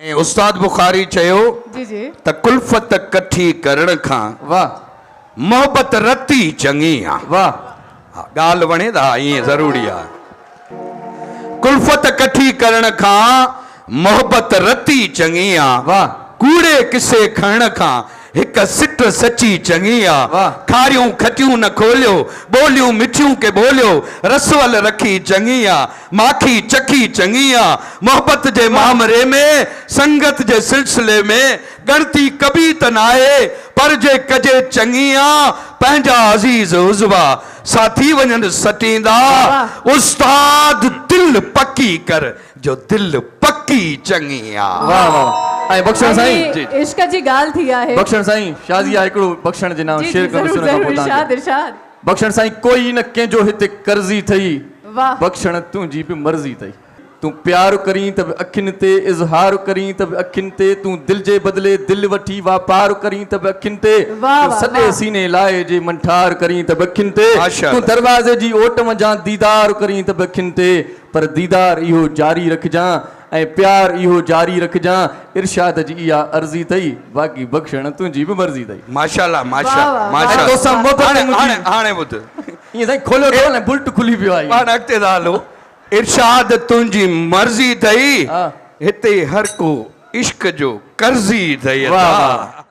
۽ استاد بخاري چيو جي جي. ته ڪلفت ڪٺي ڪرڻ کان واھ. محبت رتي چڱي آ. واھ. ها ڳالهه وڻي ته ها ائين ضروري آ. ڪلفت ڪٺي ڪرڻ کان محبت رتي چڱي آ. واھ. ڪوڙي قصي کڻڻ کان هڪ سٽ سچي چڱي آ. واھ. کاريون کٽيون نه کوليو، ٻوليون مٺيون ڪي ٻوليو، رسول رکي چڱي آ. ماکي چکي چڱي آ. محبت جي مامري ۾، سنگت جي سلسلي ۾ ڳڻتي ڪبي ته ناهي، پر جي ڪجي چڱي آ. پنهنجا عزيز عضوا، ساٿي وڃن سٽيندا. استاد دل پڪي ڪر، جو دل پڪي چڱي آ. واھ واھ ۽ بخشڻ سائين. ۽ عشق جي ڳالهه ٿي آهي. بخشڻ سائين شازي آ هڪڙو بخشڻ جي نانء جي شعر جي ڪندس ضرور ان کان ضرور پوء تان ارشاد کي. ارشاد. بخشڻ سائين ڪوئي نه ڪنهن جو هتي قرضي ٿئي. واھ. بخشڻ تنهنجي به مرضي ٿئي. تون پيار ڪرين ته به اکين تي اظهار ڪرين ته به اکين تي تون دل جي بدلي دل وٺي واپار ڪرين ته به اکين تي واھ تون واھ سڄي واھ. سيني لاء جي منٺار ڪرين ته به اکين تي ماشاء تون الله. دروازي جي اوٽ منجهان ديدار ڪرين ته به اکين تي پر ديدار اهو جاري رکجان ۽ پيار اهو جاري رکجان ارشاد جي اها عرضي ٿئي باقي بخشڻ تنهنجي به مرضي ٿئي. ماشاءالله واھ ماشاءالله واھ ۽ ماشاءالله توسان محبت هاڻي منهنجي. هاڻي هاڻي ٻڌ ائين سائين کوليو اٿو نه بلٽ کلي پيو آهي. پاڻ اڳتي ٿا هلون ارشاد تنهنجي مرضي ٿئي ها. هتي هر ڪو عشق جو قرضي ٿئي واھ ادا. واھ.